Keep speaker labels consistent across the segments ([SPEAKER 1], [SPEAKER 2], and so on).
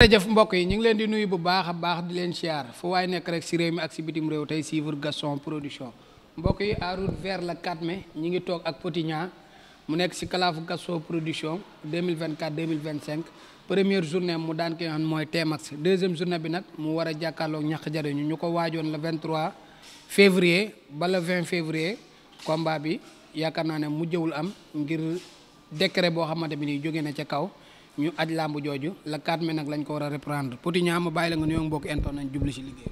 [SPEAKER 1] jërëjëf mbokk yi ñu ngi leen di nuyu bu baax a baax di leen siyaar fu waaye nekk rek si réew mi ak si bitim réew tey suivre Gaston Production mbokk yi en route vers le 4 mai ñi ngi toog ak Petit Niang mu nekk si kalaafu Gaston Production 2024 2025 première journée mu daan ki nga xam mooy Tmax deuxième journée bi nag mu war a jàkkaarloog ñàkk jariñu ñu ko waajoon le 23 février ba le 20 février combat bi yaakaar naa ne mujjewul am ngir décret boo xamante bi nii jóge na ca kaw ñu aj làmb jooju la 4 mai nag lañ ko war a reprendre Petit Niang ma bàyyi la nga nuyoo mbokk intoon nañ jubli si liggéey.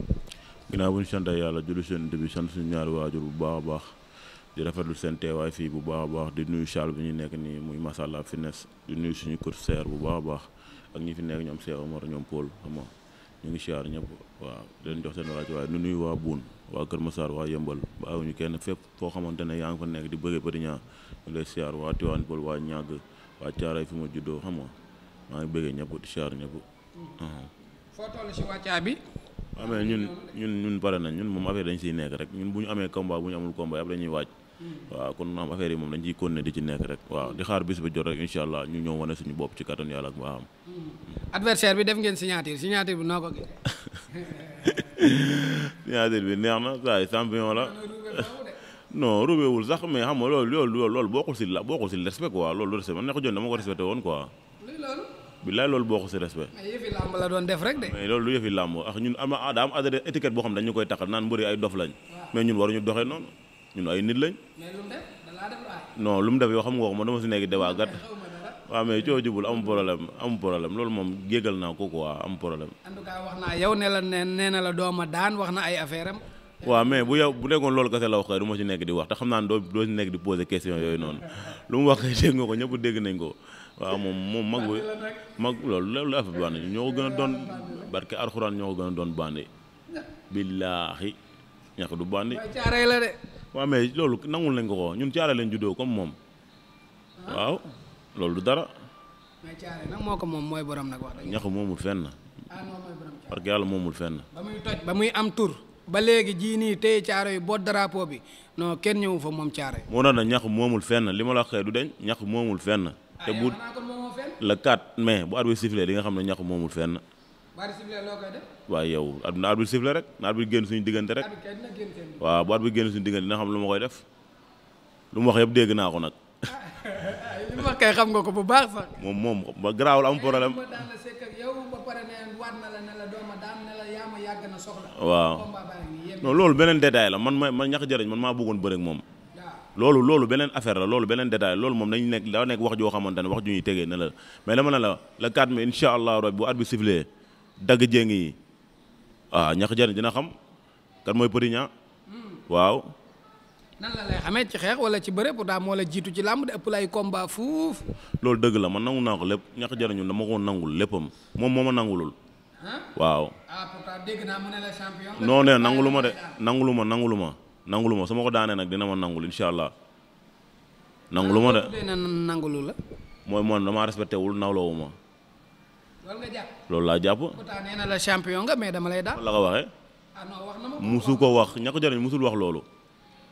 [SPEAKER 2] ginnaaw bu ñu sant yàlla julli seen bi sant suñu ñaari waajur bu baax a baax di rafetlu seen teewaay fii bu baax a baax di nuyu Charles bi ñu nekk nii muy Masalla Fitness di nuyu suñu courtier bu baax a baax ak ñi fi nekk ñoom Cheikh Omar ñoom Paul xam nga ñu ngi siyaar ñëpp waaw di leen jox seen rajo waaye nu nuyu waa Boune waa Kër Massar waa Yëmbal bàyyiwuñu kenn fépp foo xamante ne yaa ngi fa nekk di bëggee Petit Niang ñu lay siyaar waa Tivaouane Peulh waa Niague waa Thiaroye fi ma juddoo xam nga maa ngi bëggee ñëpp di siyaar ñëpp.
[SPEAKER 1] foo toll si wàccaa bi.
[SPEAKER 2] waaw mais ñun pare nañ ñun moom affaire dañ siy nekk rek ñun bu ñu amee combat bu ñu amul combat yëpp dañuy waaj. waaw kon am affaire yi moom dañ ciy continuer di ci nekk rek waaw di xaar bis ba jot rek incha allah ñu ñëw wane suñu bopp ci kattan yàlla ak baaxam.
[SPEAKER 1] adversaire bi def ngeen signature bi noo ko gisee.
[SPEAKER 2] signature bi neex na saa yi champion la. non rubewul sax mais xam nga loolu bokkul si respect quoi loolu respect man ne ko jon dama ko respecté woon quoi. bilaay loolu bokkul si respect.
[SPEAKER 1] mais yëfi làmb la doon def rek de.
[SPEAKER 2] mais loolu lu yëfi làmb ak ñun daa am étiquette boo xam dañu koy taxal naan mbëri ay dof lañ. mais ñun waruñu doxee noonu ñun ay nit lañ.
[SPEAKER 1] mais lu mu def da laa def waay.
[SPEAKER 2] non lu mu def yoo xam nga ko ma dama si nekk débat gàtt. waaw mais coo jubul amul problème loolu moom jégal naa ko quoi am problème.
[SPEAKER 1] en tout cas wax naa yow nee na la dooma daan wax na ay affaire am.
[SPEAKER 2] waaw mais bu nekkoon loolu kese la wax kay du ma ci nekk di wax te xam naa ne doo ci nekk di poser question yooyu noonu lu mu wax kay dégg nga ko ñëpp dégg nañ ko waaw moom mag loolu affaire bandi ñoo ko gën a doon barke Alxuraan ñoo ko gën a doon bandi billaahi ñàkk du bandi
[SPEAKER 1] caare la de.
[SPEAKER 2] waaw mais loolu nangul nañ ko ñun caare lañ juddoo comme moom waaw loolu du dara.
[SPEAKER 1] mais caare nag moo ko moom mooy borom nag wax dëgg.
[SPEAKER 2] ñax moomul fenn. parce que yàlla moomul fenn.
[SPEAKER 1] ba muy am tur. ba léegi jii nii téye caaro yi boot drapeau bi non kenn ñëwu fa moom caaro yi.
[SPEAKER 2] moo tax nag ñax moomul fenn li ma la waxee du deñ ñax moomul fenn. te bu le 4 mai bu arbitre sifflé di nga xam ne ñax moomul fenn.
[SPEAKER 1] bu arbitre sifflé loo koy def.
[SPEAKER 2] waaye yow na arbitre sifflé rek na arbitre génn suñu diggante rek. waaw bu arbitre génn suñu diggante dina xam lu ma koy def lu mu wax yëpp dégg naa ko nag.
[SPEAKER 1] li mu wax kay xam nga ko bu baax sax.
[SPEAKER 2] moom ba garaawul am problème. waaw non loolu beneen détail la man ñax jëriñ man maa bëggoon bëre ak moom. loolu beneen affaire la loolu beneen détail loolu moom dañu nekk daa nekk wax joo xamante ne wax ju ñuy tegee ne la mais dama ne la le 4 mai incha allah rabbi bu at bi sifflé dagg jéng yi waaw ñax jëriñ dina xam kan mooy Petit Niang waaw.
[SPEAKER 1] nan la lay xamee ci xeex wala ci bëre pourtant moo la jiitu ci làmb de ëpp la ay combat fuuf.
[SPEAKER 2] loolu dëgg la man nangu naa ko lépp ñax jëriñu dama ko nangul léppam moom moo ma nangulul. waaw.
[SPEAKER 1] pourtant dégg naa mu ne la champion.
[SPEAKER 2] non ne nangulu ma su ma ko daanee nag dina ma nangul incha allah. nangulu ma de
[SPEAKER 1] nangulu la.
[SPEAKER 2] mooy man damaa respecté wul nawloowu ma.
[SPEAKER 1] loolu nga jàpp.
[SPEAKER 2] loolu laa jàpp.
[SPEAKER 1] pourtant nee na la champion nga mais dama lay daan.
[SPEAKER 2] la ko waxee.
[SPEAKER 1] non wax na ma
[SPEAKER 2] musu ko wax ña ko jëriñ musul wax loolu.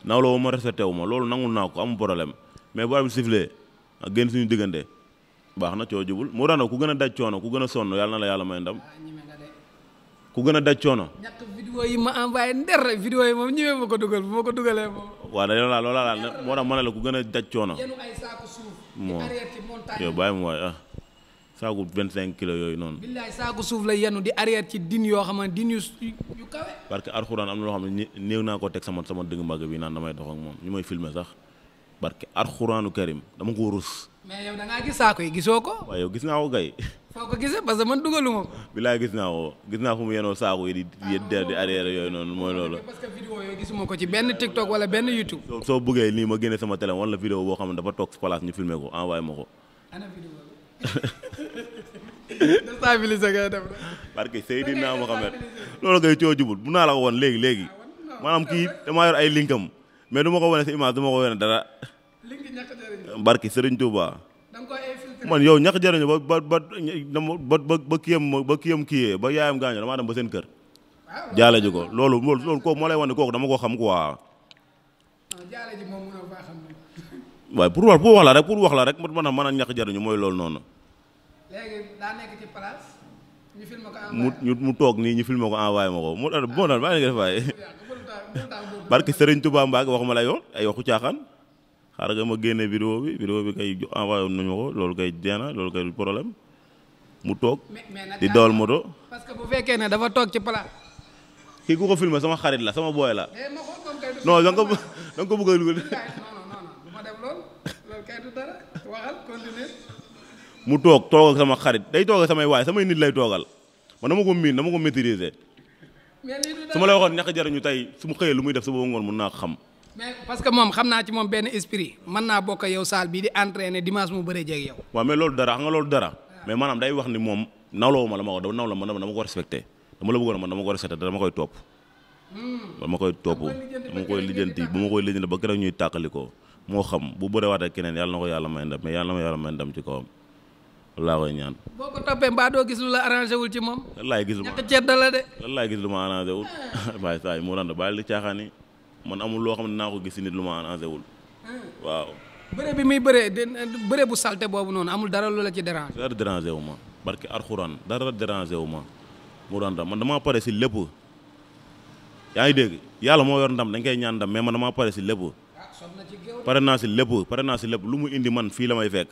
[SPEAKER 2] nawloowu ma respecté wu ma loolu nangul naa ko amul problème mais bu arbitre sifflé ak génn suñu diggante baax na coo jubul moo tax ku gën a daj coono ku gën a sonn yàlla na la yàlla may ndam. ku gën a daj coono.
[SPEAKER 1] ñàkk vidéo yi ma envoyé nder vidéo yi moom ñëwee ma ko dugal bu ma ko dugalee moom.
[SPEAKER 2] waaw dañoo la loola laal moo tax ma ne la ku gën a daj coono.
[SPEAKER 1] yenu ay saako suuf.
[SPEAKER 2] moo yow bàyyi mu waay saako 25 kilos yooyu noonu.
[SPEAKER 1] billaay saako suuf la yenu di arrière ci din yoo xam ne din yu kawe. parce
[SPEAKER 2] que Alxuraan am na loo xam ne néew naa ko teg sama dëgg mbagg bi naan damay dox ak moom ñu may filmer sax parce que Alxuraanu Karim dama ko rus.
[SPEAKER 1] mais yow da ngaa gis saako yi gisoo ko.
[SPEAKER 2] waaye yow gis naa ko gay.
[SPEAKER 1] foo ko gisee parce que man dugaluma ko.
[SPEAKER 2] bilaay gis naa fu mu yenoo saako yi di arrière yooyu noonu mooy loolu.
[SPEAKER 1] parce que vidéo yooyu gisuma ko ci benn TikTok wala benn YouTube.
[SPEAKER 2] soo bëggee nii ma génne sama téléphone wala vidéo boo xam ne dafa toog si place ñu filmer ko envoyé ma ko.
[SPEAKER 1] ana vidéo bi. déstabiliser ngay def rek.
[SPEAKER 2] parce que Seydina Mohamed loolu ngay coo jubul bu naa la ko woon léegi maanaam kii damaa yor ay linkam mais du ma ko wane si image du ma ko wane dara.
[SPEAKER 1] link ñàkk jëriñ.
[SPEAKER 2] barki Serigne Touba.
[SPEAKER 1] da nga koy infiltrer.
[SPEAKER 2] man yow ñàkk jëriñu ba kiyam kiyee ba yaayam gaañoo damaa dem ba seen kër. jaale ji ko loolu kooku moo lay wane kooku dama ko xam quoi.
[SPEAKER 1] jaale ji moom mënoo faa xam.
[SPEAKER 2] waaye pour wax la rek man a ñàkk jëriñu mooy loolu noonu.
[SPEAKER 1] léegi daa nekk ci place ñu
[SPEAKER 2] mu toog nii ñu filmé ko envoyé ma ko moo daal bàyyi nga def waaye barke Serigne Touba Mbacke waxuma la yoon ay waxu caaxaan xaaral nga ma génne vidéo bi kay envoyé woon nañu ma ko loolu kay deena loolu kay problème mu toog di dawal moto.
[SPEAKER 1] parce que bu fekkee ne dafa toog ci plat.
[SPEAKER 2] kii ku ko filmé sama xarit la sama booy la non da nga ko bëgg a dugal. mu toog ak sama xarit day toog ak samay waay samay nit lay toogal man dama ko miin dama ko maîtriser. su ma la waxoon ñàkk jariñu tey su ma xëyee lu muy def suba ngoon mun naa ko xam.
[SPEAKER 1] mais parce que moom xam naa ci moom benn esprit mën naa bokk yow salle bii di entraîner dimanche mu bëree jeeg yow.
[SPEAKER 2] waaw mais loolu dara xam nga loolu dara. mais maanaam day wax ni moom nawloo ma la ma ko naw la man dama ko respecté dama la bëggoon man dama ko respecté dama koy topp. dama koy lijjanti bu ma koy lijjanti ba keroog ñuy tàqali ko moo xam bu bëree waatee keneen yàlla na ko yàlla may ndam mais yàlla na ma yàlla may ndam ci kawam laa koy ñaan.
[SPEAKER 1] boo ko toppee mbaa doo gis lu la arrangé wul ci moom.
[SPEAKER 2] lan laay gis lu ma
[SPEAKER 1] ñàkk cedda la de.
[SPEAKER 2] lan laay gis lu ma arrangé wul waaye saa yi mu rand bàyyi li caaxaan yi man amul loo xam ne naa ko gis si nit lu ma arrangé wul waaw.
[SPEAKER 1] bëre bi muy bëre bu salte boobu noonu amul dara lu la ci déranger.
[SPEAKER 2] dara dérangé wu ma barke alxuraan dara dérangé wu ma mu rand man damaa pare si lépp yaa ngi dégg yàlla moo yor ndam dañ koy ñaan ndam mais man damaa pare si lépp pare naa si lépp lu mu indi man fii la may fekk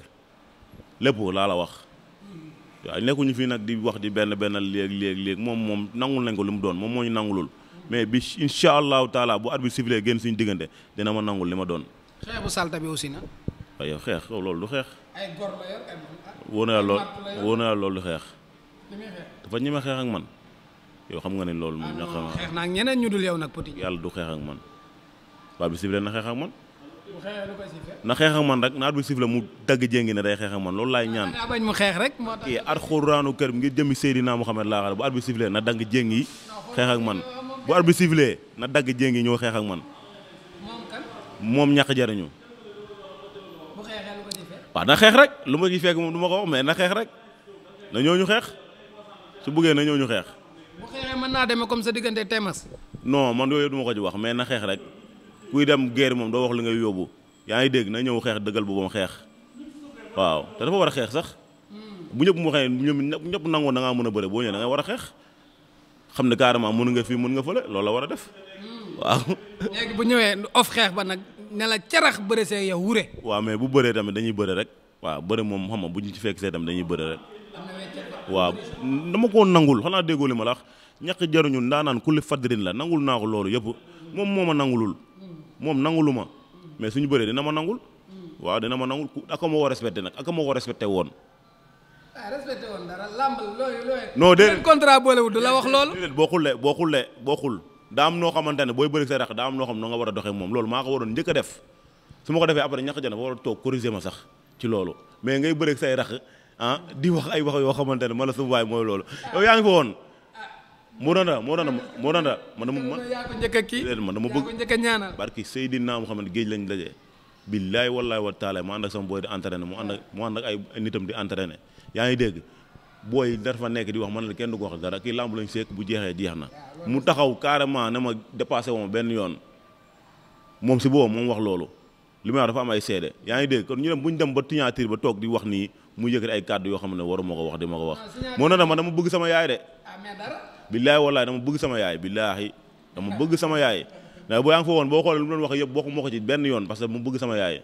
[SPEAKER 2] lépp laa la wax waaw nekkuñu fii nag di wax di benn léeg moom nangul nañ ko lu mu doon moom moo ñu nangulul mais bi incha allahu taala bu arbitre sifflé génn suñu diggante dina ma nangul li ma doon.
[SPEAKER 1] xeex bu salte bi aussi nag.
[SPEAKER 2] waaw yow xeex loolu du xeex.
[SPEAKER 1] ay gor la yor ay
[SPEAKER 2] wóor na loolu du xeex. dafa ñeme xeex ak man yow xam nga ne loolu moom ñax na.
[SPEAKER 1] xeex naa ak ñeneen ñu dul yow nag Petit.
[SPEAKER 2] yàlla du xeex ak man waa bi sifflé na xeex ak man.
[SPEAKER 1] na
[SPEAKER 2] xeex ak man rek na arbitre sifflé mu dagg jéngi ne day xeex ak man loolu laay ñaan.
[SPEAKER 1] bañ mu xeex rek moo tax.
[SPEAKER 2] kii alxuraanu kër ngir jëmi Seydina Muhammad laa xam bu arbitre sifflé na dagg jéngi xeex ak man bu arbitre sifflé na dagg jéngi ñëw xeex ak man. moom ñàkk jariñu.
[SPEAKER 1] bu xeexee lu ko ci fekk.
[SPEAKER 2] waaw na xeex rek lu ma ci fekk moom du ma ko wax mais na xeex rek na ñëw ñu xeex su bëggee na ñëw ñu xeex.
[SPEAKER 1] bu xeexee mën naa demee comme sa diggante Temas.
[SPEAKER 2] non man yooyu du ma ko ci wax mais na xeex rek kuy dem guerre moom doo wax li ngay yóbbu yaa ngi dégg na ñëw xeex dëggal boppam xeex waaw te dafa war a xeex sax bu ñëpp mu waxee ñëpp nangoo da ngaa mën a bëre boo ñëwee da nga war a xeex xam ne carrément mën nga fii mën nga fële loolu la war a def waaw.
[SPEAKER 1] léegi bu ñëwee off xeex ba nag ne la carax bëre see yow wure.
[SPEAKER 2] waaw mais bu bëree tamit dañuy bëre rek waaw bëre moom xam nga bu ñu ci fekk see tamit dañuy bëre rek waaw dama koo nangul xanaa déggoo li ma la wax ñàkk jaruñu ndaanaan kulli fadrin la nangul naa ko loolu yëpp moom moo ma nangulul moom nangulu ma mais suñu bëree dina ma nangul waaw dina ma nangul aka ma ko respecté nag aka ma ko respecté woon.
[SPEAKER 1] respecté woon dara lamb looy.
[SPEAKER 2] non déedéet
[SPEAKER 1] contrat boolewul du la wax loolu.
[SPEAKER 2] déedéet bokkul daa am noo xamante ne booy bëri say rax daa am noo xam ne nga war a doxee moom loolu maa ko waroon njëkk a def su ma ko defee après ñàkk jana fa war a toog corriger ma sax ci loolu mais ngay bëri say rax di wax ay wax yoo xamante ne ma la su waay mooy loolu yow yaa ngi fa woon. moo danda man
[SPEAKER 1] yaa ko njëkk a kii
[SPEAKER 2] man dama bëgg
[SPEAKER 1] yaa ko njëkk a ñaanal
[SPEAKER 2] barki Seydina Muhammad géej lañ dajee billaay wallaay wa taala mu ànd ak sama booy di entraîné mu ànd ak ay nitam di entraîné yaa ngi dégg booy dafa nekk di wax man la kenn du ko wax dara kii lamb lañ seek bu jeexee jeex na mu taxaw carrément ne ma dépassé woo ma benn yoon moom si boobu moom wax loolu li may wax dafa am ay seede yaa ngi dégg kon ñu dem bu ñu dem ba signature ba toog di wax nii mu yëkkati ay kàddu yoo xam ne waruma ko wax di ma ko wax moo na dama bëgg sama yaay de billaay wallaay dama bëgg sama yaay billaahi dama bëgg sama yaay ndax boo yaa ngi fa woon boo xoolee lu mu doon wax yëpp bokku moo ko ci benn yoon parce que mu bëgg sama yaay.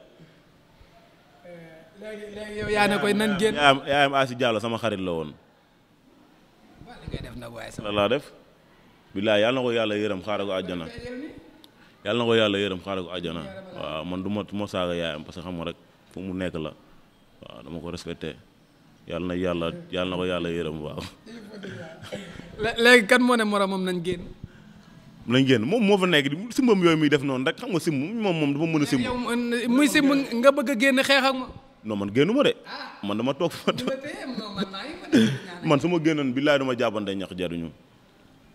[SPEAKER 1] léegi yow yaa ne koy nan génn.
[SPEAKER 2] yaayam Asi Diallo sama xarit la woon. la laa def. billaay yàlla na ko yàlla yërëm xaaral ko àjjana. yàlla na ko yàlla yërëm xaaral ko àjjana. waaw man du ma saaga yaayam parce que xam nga rek fu mu nekk la waaw dama ko respecté yàlla na ko yàlla yërëm waaw.
[SPEAKER 1] léegi kan moo ne moromam nañ génn.
[SPEAKER 2] moom moo fa nekk di simbam yooyu muy def noonu rek xam nga simb moom dafa mën a simb.
[SPEAKER 1] muy simb nga bëgg a génn xeex ak ma.
[SPEAKER 2] non man génnu ma de. man dama toog fa. man su ma génnoon billaay dama jàppante ñax jaruñu.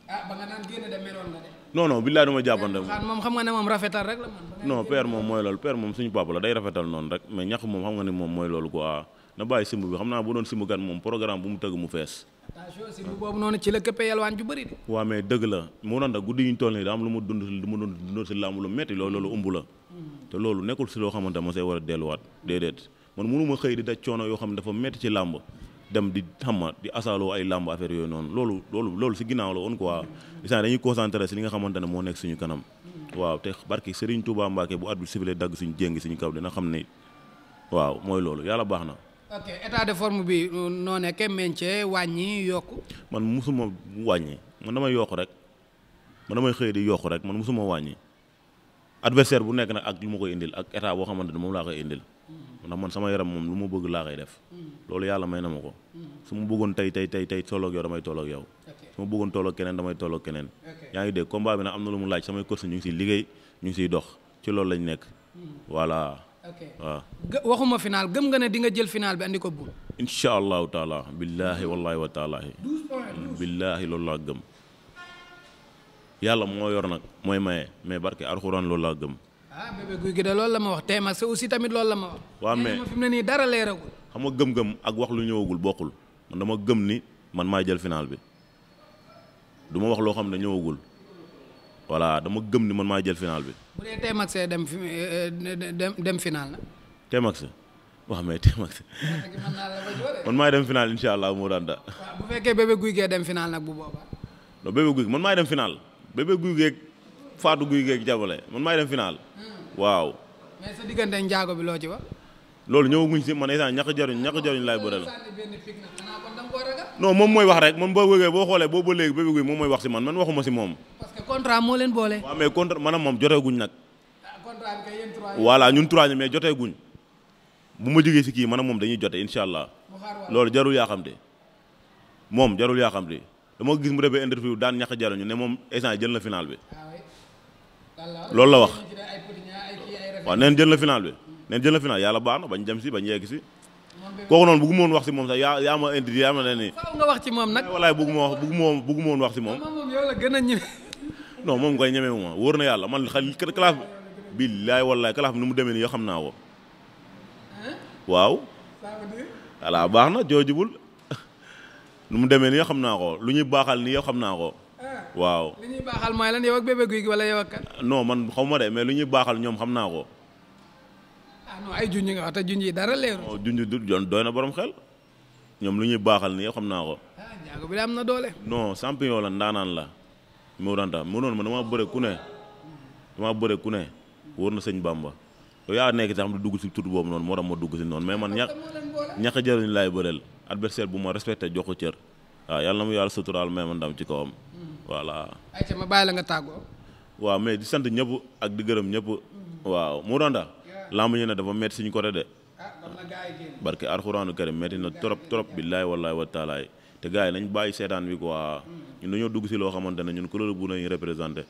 [SPEAKER 1] ba nga naan génn de meloon nga de.
[SPEAKER 2] non billaay dama jàppante.
[SPEAKER 1] moom xam nga ne moom rafetal rek la man.
[SPEAKER 2] non père moom mooy loolu père moom suñu papa la day rafetal noonu rek mais ñax moom xam nga ni moom mooy loolu quoi na bàyyi simb bi xam naa bu doon simb kat moom programme bu mu tëgg mu fees.
[SPEAKER 1] attention simb boobu noonu ci la këppee yalwaan ju bëri de.
[SPEAKER 2] waaw mais dëgg la mu doon nag guddi yi ñu toll nii daa am lu mu dund si làmb lu metti loolu umb la te loolu nekkul si loo xamante ma say war a delluwaat déedéet man mënu ma xëy di daj coono yoo xam ne dafa metti ci làmb dem di xam ma di asaaloo ay làmb affaire yooyu noonu loolu si ginnaaw la woon quoi instant dañuy concentré si li nga xamante ne moo nekk suñu kanam waaw te barki Serigne Touba Mbacke bu at bi sifflé dagg suñu jéngi suñu kaw dina xam ne waaw mooy loolu yàlla baax na.
[SPEAKER 1] ok état de forme bi noo nekkee meñcee wàññi yokku.
[SPEAKER 2] man musuma wàññi man damay yokk rek man damay xëy di yokk rek man musuma wàññi adversaire bu nekk nag ak lu ma koy indil ak état boo xamante ne moom laa koy indil ndax man sama yaram moom lu ma bëgg laa koy def loolu yàlla may na ma ko su ma bëggoon tey tolloog yow damay tolloog yow su ma bëggoon tolloog keneen damay tolloog keneen yaa ngi dégg combat bi nag am na lu mu laaj samay course ñu ngi siy liggéey ñu ngi siy dox ci loolu lañ nekk voilà. waaw
[SPEAKER 1] waxuma final gëm nga ne di nga jël final bi andi ko bul.
[SPEAKER 2] incha allahu taala billaahi wallaahi wa taalaahi billaahi loolu laa gëm yàlla moo yor nag mooy maye mais barke alxuraan loolu laa gëm.
[SPEAKER 1] Bébé Gouy Gui de loolu la ma wax Tmax aussi tamit loolu la ma wax.
[SPEAKER 2] waaw mais
[SPEAKER 1] fi mu ne nii dara leeragul.
[SPEAKER 2] xam nga gëm-gëm ak wax lu ñëwagul bokkul man dama gëm ni man maay jël final bi du ma wax loo xam ne ñëwagul voilà dama gëm ni man maay jël final bi.
[SPEAKER 1] bu dee Tmax dem final na.
[SPEAKER 2] Tmax waaw mais Tmax man maay dem final incha allah moo daan da.
[SPEAKER 1] waaw bu fekkee Bébé Gouy Gui dem final nag bu boobaa.
[SPEAKER 2] non Bébé Gouy Gui man maay dem final Bébé Gouy Gui Fatou Gouy Gui jabale man maay dem final waaw.
[SPEAKER 1] mais sa diggante njaago bi loo ci wax.
[SPEAKER 2] loolu ñëwaguñ si man instant ñàkk jaruñ laay bëre la. non moom mooy wax rek man boo wëgee boo xoolee boo ba léegi Bébé Gouy moom mooy wax si man waxuma si moom.
[SPEAKER 1] parce que contrat moo leen boole.
[SPEAKER 2] waaw mais contrat maanaam moom joteeguñ nag.
[SPEAKER 1] contrat bi kay yéen 3
[SPEAKER 2] voilà ñun 3 ñi mais joteeguñ bu ma jógee si kii maanaam moom dañuy jote incha allah loolu jarul yaa xam te moom jarul yaa xam te dama gis mu defee interview daan ñàkk jaruñu ne moom instant jël na final bi loolu la wax waaw neen jël na final bi neen jël na final yàlla baax na bañ dem si bañ yegg si kooku noonu bëgguma woon wax si moom sax yaa ma indi yaa ma ne nii.
[SPEAKER 1] faaw nga wax ci moom nag.
[SPEAKER 2] walaay bëgguma woon wax si moom.
[SPEAKER 1] moom yow la gën a ñeme.
[SPEAKER 2] non moom koy ñemewu ma wóor na yàlla man classe bi billaay wallaay classe bi nu mu demee nii yoo xam naa ko waaw. voilà baax na joojubul nu mu demee nii yoo xam naa ko lu ñuy baaxal nii yoo xam naa ko waaw.
[SPEAKER 1] li ñuy baaxal mooy lan yow ak Bébé Gouy Gui wala yow ak kan.
[SPEAKER 2] non man xaw ma de mais lu ñuy baaxal ñoom xam naa ko.
[SPEAKER 1] non ay junj nga wax te junj yi dara leeru.
[SPEAKER 2] junj du doy na borom xel ñoom lu ñuy baaxal nii yow xam naa ko.
[SPEAKER 1] njaago bi am na doole.
[SPEAKER 2] non champion la ndaanaan la moo daan tax mënoon ma damaa bëre ku ne wóor na sëñ Bamba yow yaa nekk sax xam dugg si tur boobu noonu moo tax ma dugg si noonu mais man ñàkk jëriñ laay bëreel adversaire bu ma respecté jox ko cër waaw yàlla na mu yàlla suturaal mais man ndam ci kawam voilà.
[SPEAKER 1] ayca ma bàyyi la nga tàggoo.
[SPEAKER 2] waaw mais di sant ñëpp ak di gërëm ñëpp waaw moo daan tax lamb ñu ne dafa metti suñu côté de barke alxuraanu karim metti na trop billaay wallaay wa taalaay te gars yi nañ bàyyi seetaan bi quoi ñun dañoo dugg si loo xamante ne ñun couleur bu nañu représenté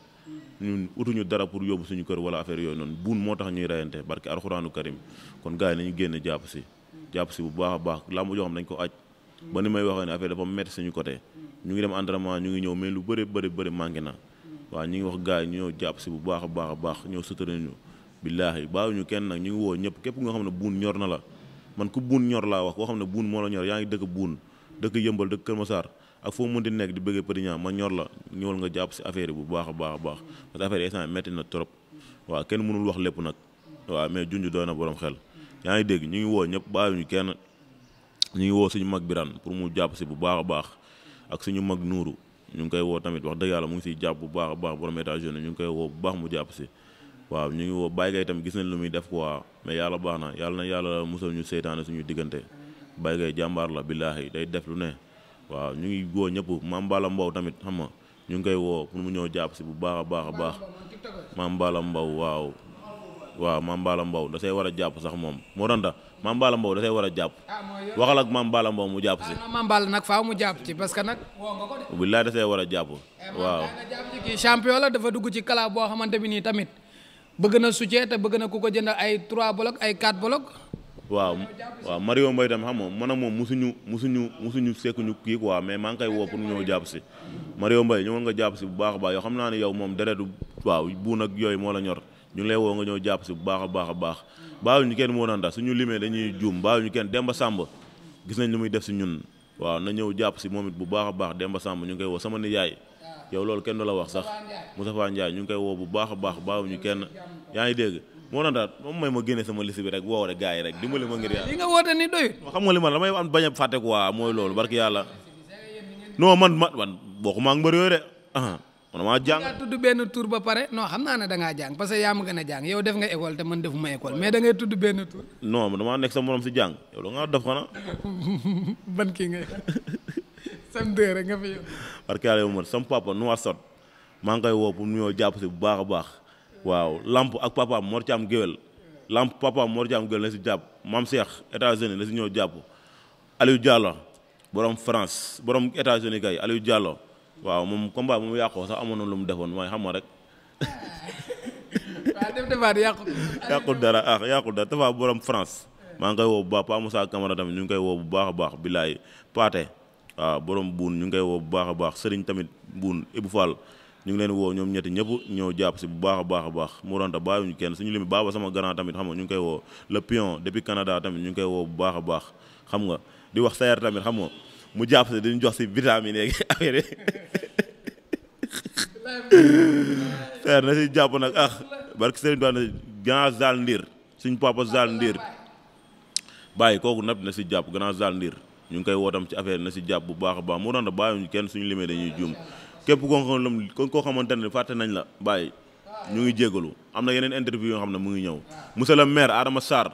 [SPEAKER 2] ñun utuñu dara pour yóbbu suñu kër wala affaire yooyu noonu buun moo tax ñuy reyante barke alxuraanu karim kon gars yi nañu génn jàpp si bu baax a baax lamb joo xam dañ ko aj ba ni may waxee ne affaire dafa metti suñu côté ñu ngi dem entraînement ñu ngi ñëw mais lu bëri manqué na waaw ñu ngi wax gars yi ñu ñëw jàpp si bu baax a baax ñëw soutenir ñu billaahi bàyyiwuñu kenn nag ñu ngi woo ñëpp képp nga xam ne buun ñor na la man ku buun ñor laa wax koo xam ne buun moo la ñor yaa ngi dëkk buun dëkk yëmbal dëkk Kër Massar ak foo mën di nekk di bëggee Petit Niang ma ñor la ñëwal nga jàpp si affaire yi bu baax a baax parce que affaire yi instant metti na trop waaw kenn mënul wax lépp nag waaw mais junj doy na borom xel yaa ngi dégg ñu ngi woo ñëpp bàyyiwuñu kenn ñu ngi woo suñu mag Birane pour mu jàpp si bu baax a baax ak suñu mag Nuuru ñu ngi koy woo tamit wax dëgg yàlla mu ngi siy jàpp bu baax a baax borom étage ñu ngi koy woo bu baax mu jàpp si waaw ñu ngi woo Baye Gaye tamit gis nañ lu muy def quoi mais yàlla baax na yàlla musal ñu seytaane suñu diggante Baye Gaye jàmbaar la billaahi day def lu ne waaw ñu ngi woo ñëpp Mame Balla Mbow tamit xam nga ñu ngi koy woo pour mu ñëw jàpp si bu baax a baax Mame Balla Mbow waaw Mame Balla Mbow da say war a jàpp sax moom moo doon tax Mame Balla Mbow da say war a jàpp waxal ak Mame Balla Mbow mu jàpp si.
[SPEAKER 1] Mame Balla nag faaw mu jàpp ci parce que nag woo nga ko de.
[SPEAKER 2] billaay da say war a jàpp waaw.
[SPEAKER 1] kii champion la dafa dugg ci kala boo xamante bi nii tamit bëgg na soutien te bëgg na ku ko jënd ay 3 blocs ay 4 blocs.
[SPEAKER 2] waaw Mario Mbaye tam xam nga man ak moom musuñu sekkuñu kii quoi mais maa ngi koy woo pour mu ñëw jàpp si Mario Mbaye ñëwoon nga jàpp si bu baax a baax yoo xam naa ne yow moom deretu waaw buun ak yooyu moo la ñor ñu ngi lay woo nga ñëw jàpp si bu baax a baax baawuñu kenn moo naan suñu limee dañuy juum baawuñu kenn Demba Samb gis nañ lu muy def si ñun waaw na ñëw jàpp si moom it bu baax a baax Demba Samb ñu ngi koy woo sama nijaay yow loolu kenn du la wax sax Moustapha Ndiaye ñu ngi koy woo bu baax a baax baawuñu kenn yaa ngi dégg moo tax daal moom may ma génne sama liste bi rek woo rek gars yi rek dimbali ma ngir yàlla.
[SPEAKER 1] li nga woote ni doyut.
[SPEAKER 2] xam nga li ma la damay am bañ a fàtte quoi mooy loolu barki yàlla non man bokkuma ak mbër yooyu de man maa jàng.
[SPEAKER 1] nga tudd benn tur ba pare non xam naa ne da ngaa jàng parce que yaa ma gën a jàng yow def nga école te man defuma école mais da ngay tudd benn tur.
[SPEAKER 2] non damaa nekk sa morom si jàng yow da ngaa def xanaa.
[SPEAKER 1] ban kii nga sam deux rek nga fi yow.
[SPEAKER 2] barki yàlla yow man sama papa nu sot maa ngi koy woo pour ñoo jàpp si bu baax a baax waaw lamp ak papaam Mor Thiam Géwél lamp papaam Mor Thiam Géwél na si jàpp Mame Cheikh États-Unis na si ñëw jàpp Aliou Diallo borom France borom États-Unis kay Aliou Diallo waaw moom combat bu mu yàqoo sax amoon na lu mu defoon mooy xam nga rek.
[SPEAKER 1] waaw defaat
[SPEAKER 2] yàqul dara yàqul dara dafa borom France maa ngi koy woo bu baax Pa Moussa Camara tamit ñu ngi koy woo bu baax a baax bilaay Paate waaw borom buun ñu ngi koy woo bu baax a baax Serigne tamit buun Ibou Fall ñu ngi leen woo ñoom ñetti ñëpp ñëw jàpp si bu baax a baax mu ronta bàyyiwuñu kenn suñu limi baaba sama grand tamit xam nga ñu ngi koy woo le pion depuis Canada tamit ñu ngi koy woo bu baax a baax xam nga di wax Sayer tamit xam nga mu jàpp si diñu jox si vitamine yeeg affaire yi Sayer na si jàpp nag barki Serigne Touba na grand Zal Ndir suñ papa Zal Ndir bàyyi kooku nag na si jàpp grand Zal Ndir ñu ngi koy woo tam ci affaire na si jàpp bu baax a baax mu ronta bàyyiwuñu kenn suñu limee dañuy juum képp koo xamante ne fàtte nañ la bàyyi ñu ngi jégalu am na yeneen interview yoo xam ne mu ngi ñëw monsieur le maire Adama Sarr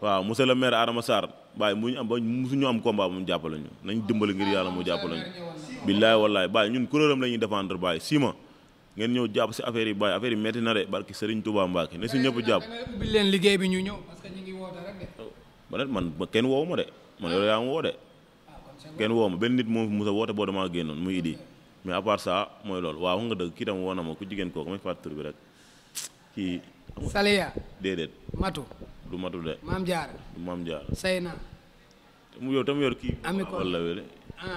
[SPEAKER 2] waaw monsieur le maire Adama Sarr bàyyi musuñu am combat bu mu jàppale ñu nañ dimbali ngir yàlla mu jàppale ñu billaay wallaay bàyyi ñun kuréelam la ñuy défendre bàyyi sima ngeen ñëw jàpp si affaire yi bàyyi affaire yi metti na de barki Serigne Touba Mbacke ne si ñëpp jàpp
[SPEAKER 1] ubbi leen liggéey bi ñu ñëw parce que ñu ngi woote rek de
[SPEAKER 2] man kenn woowu ma de man yow yaa ma woo de kenn woowu ma benn nit moom musa woote boo damaa génnoon muy Idi mais à part ça mooy loolu waaw nga dëgg kii tam woo na ma ku jigéen kooku may fàttali tur bi rek kii.
[SPEAKER 1] Saliya.
[SPEAKER 2] déedéet.
[SPEAKER 1] Matu.
[SPEAKER 2] du Matu de.
[SPEAKER 1] Maam Diarra.
[SPEAKER 2] du Maam Diarra.
[SPEAKER 1] Seyna.
[SPEAKER 2] mu yow tam yor kii.
[SPEAKER 1] ami ko
[SPEAKER 2] wala wele.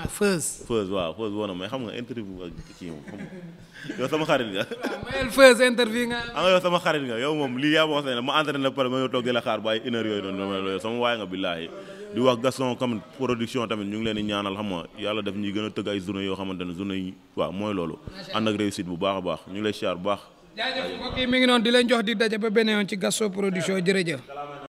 [SPEAKER 1] Feuz.
[SPEAKER 2] Feuz waaw Feuz woo na may xam nga interview ak kii moom xam nga yow sama xarit nga.
[SPEAKER 1] waaw mayel Feuz interview nga.
[SPEAKER 2] xam nga yow sama xarit nga yow moom lii yaa ma wax ne ma entraîné na pare ma yow toog di la xaar ba ay 1 heure yooyu noonu yow sama waay nga billaahi di wax Gaston comme production tamit ñu ngi leen di ñaanal xam nga yàlla def ñuy gën a tëgg ay journée yoo xamante ne journée yi waaw mooy loolu ànd ak réussite bu baax a baax ñu ngi lay siyaar bu baax
[SPEAKER 1] jaajëf mbokk yi mi ngi noonu di leen jox di daje ba beneen yoon ci Gaston production jërëjëf